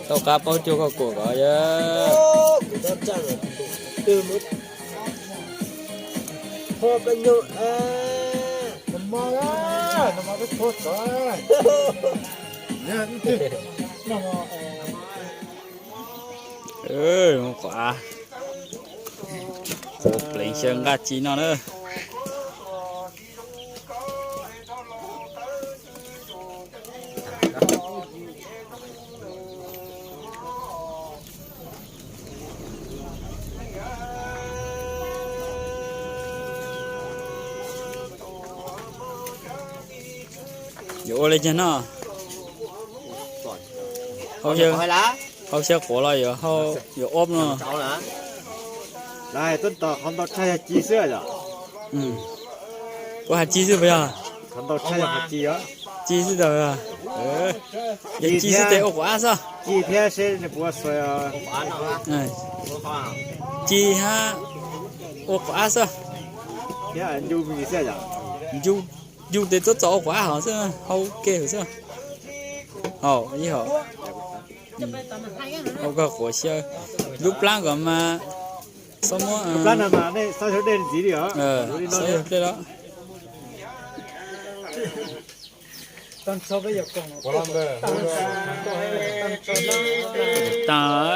Tau qab paub cuag koj kuam ko yog. Quav, quav pleev xyaw nqaj ci no na. Yuav ua li cas no? Hau xyaw quav los yuav, yuav ob no. Tuaj tos qhov ntau tshaj yog ci xwb yom. Ua has ci xwb puas yog? Qhov ntau tshaj yog ci os. Ci xwb tau. Yog ci xwb ces ua quav ab xwb. Ci thiab seb nws puas xuas. Ci hab ua quav ab xwb. Thiab ncu me ntsis xwb yom. Ncu, ncu tes tuaj txog ua quav ab hauv xwb, hau ke hauv xwb. Hau ib hau. Hau koj quav xyaw. Lub plab kom mas xob muab, xob yog dej los. Tag.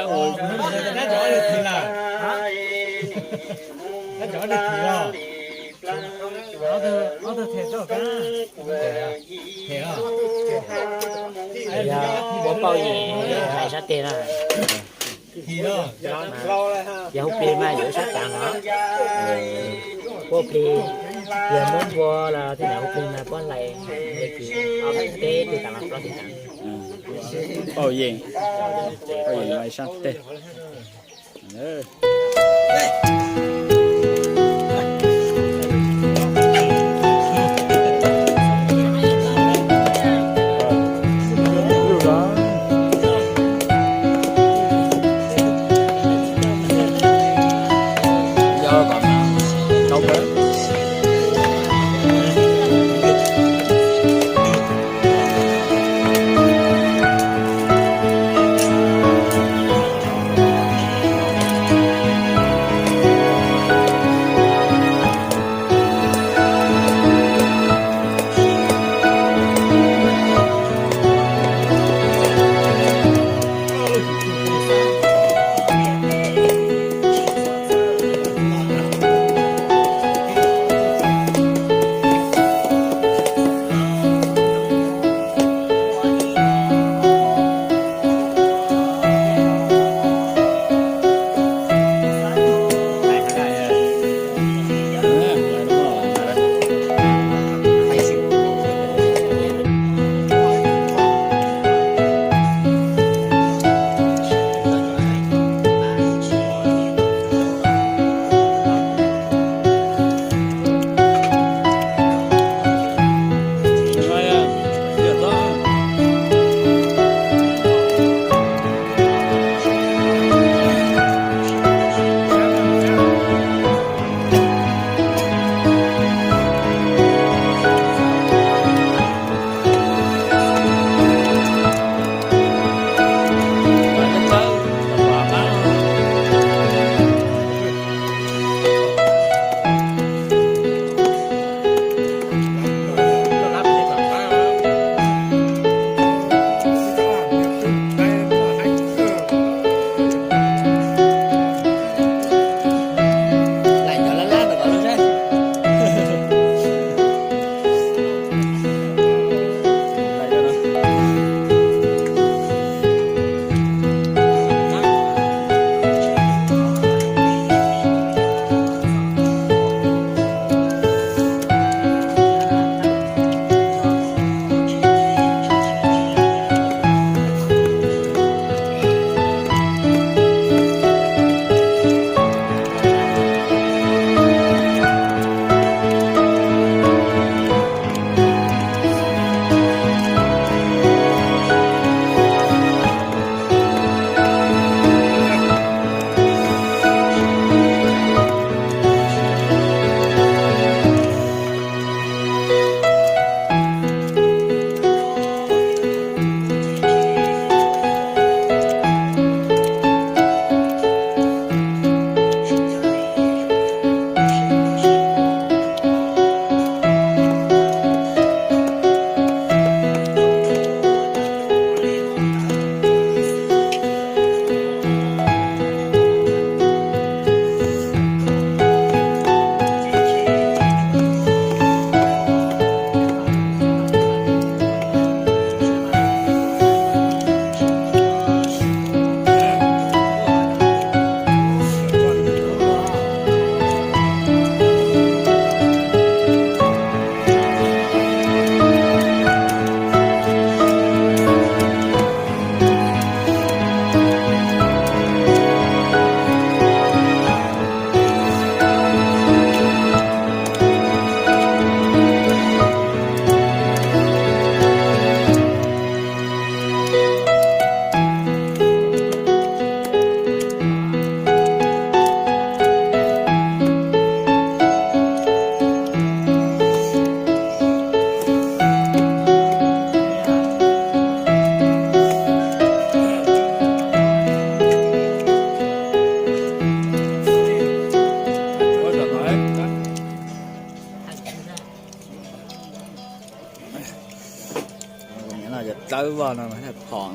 Yog ua pauj yeem hais sab teg no. Yog hauv plig mas yuav ua sab tav no. Ua plig, yog muab npua los tej ntawd hauv plig mas puab hlais, teb tug tav los plaub tug tav. Pauj yeem, pauj yeem hais sab teg. Cov dawb vog no mas phom.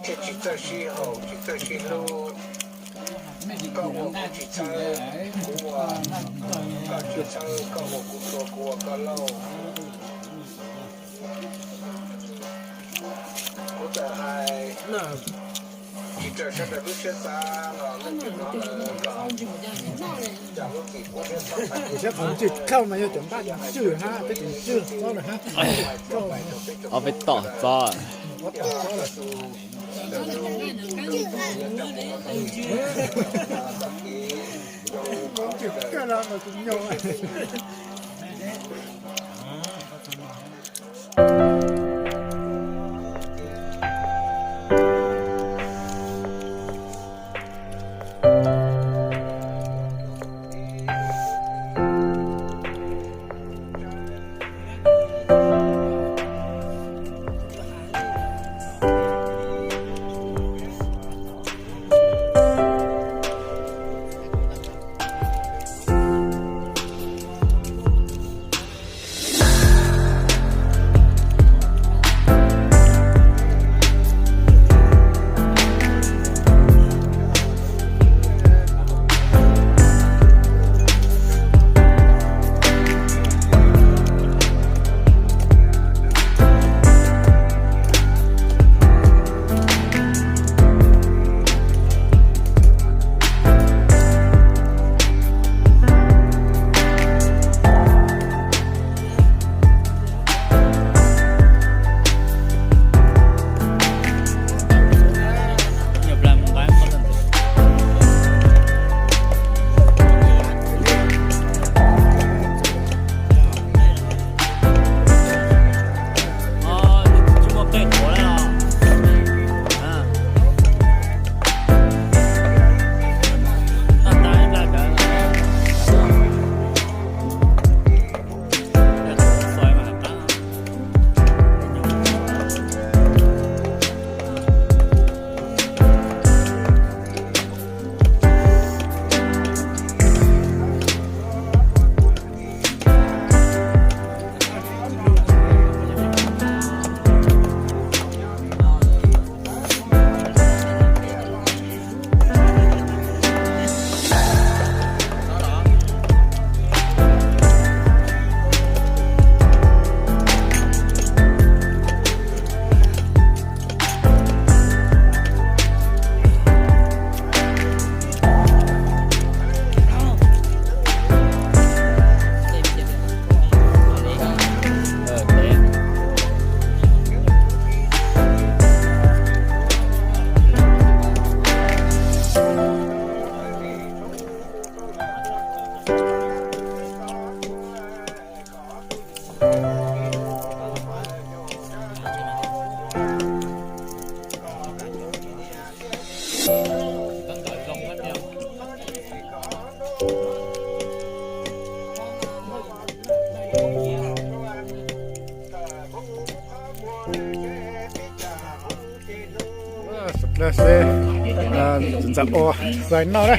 Thiab tsis txawj sib haum tsis txawj sib hlub, koj ua kuv tsis txhawb, kuv ua koj tsis txhawb, koj ua kuv txhua kuv ua koj lauj. Kuv txawm hais tsis raws sawv daws lub siab xav los leej twg no lawm los cas lub txim pub siab txhob txhawj. Siab qhov tswj kauj mas yog cov npaj tswj hab, peb tus tswj txob lawm hab. Ob peb tom txob. Seb, ntxawm ua xais noj na.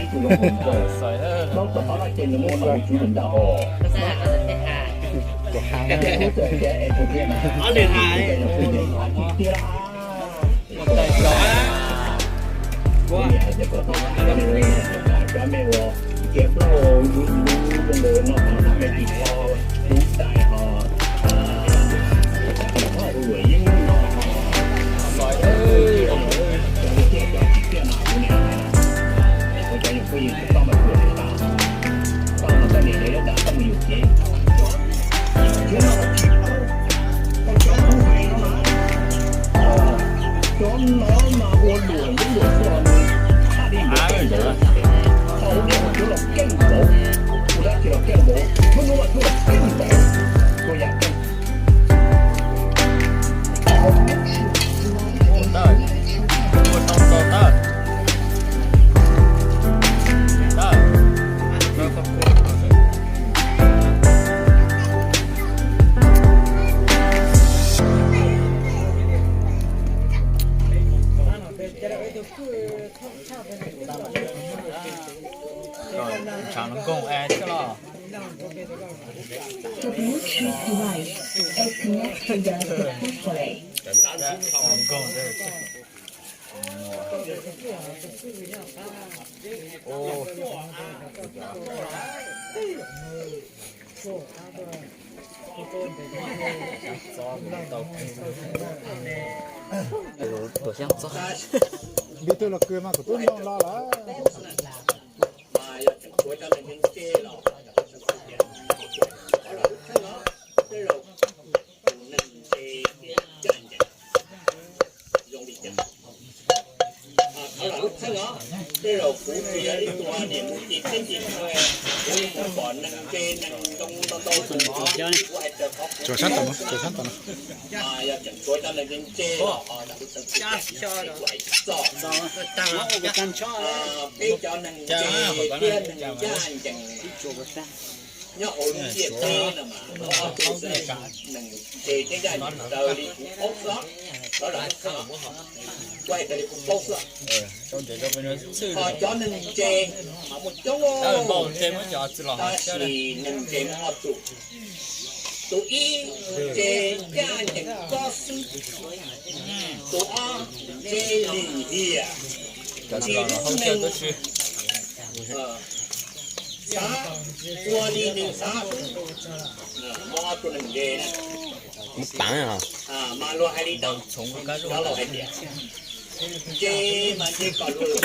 Ntshav no nkoog es thiab los. The Bluetooth device is connected successfully. Tuam xyab txob. Li twg los kws mas kuv twb mloog los lawm. Tsuas sab tom no, tsuas sab tom no. Nyob hauv lub ntiaj teb no mas ob tug xwb, neeg ntse thiab yaj ntse raws li kuv paub xwb, raws li kuv paub xwb. Ho cov neeg ntse mas muaj coob, tab sis neeg ntse muaj ob tug. Tus ib ntse yaj ncees kob xwb, tus ob ntse lim hiam, tsis hlub neeg, xav ua li nws xav xwb. Muaj ob tug neeg ntse na. Mas luag hais li ntawd, cov laus hais tias ntse mas ntse kom luag,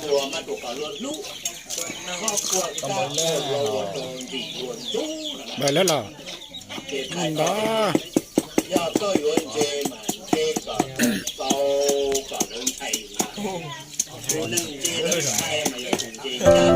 ruam mas ruam kom luag hlub, koj kuag koj ua luag ntxim luag ntxub no. Ces hais tias yog koj yuav ntse mas ntse kom txaus kom lawv ntshai mas, tus neeg ntse lawv ntshai mas yog tus ntse ncaj.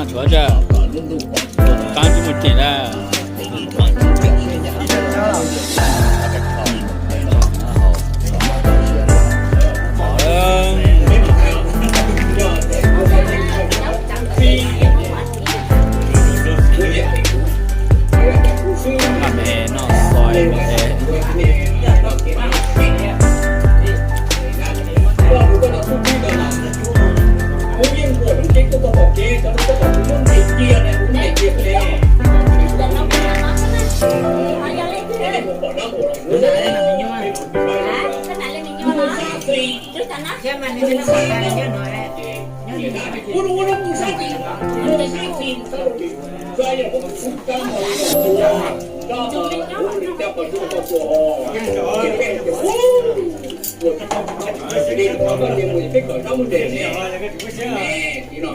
Tshuav tsawg, qaab tsi mus tseem lawm.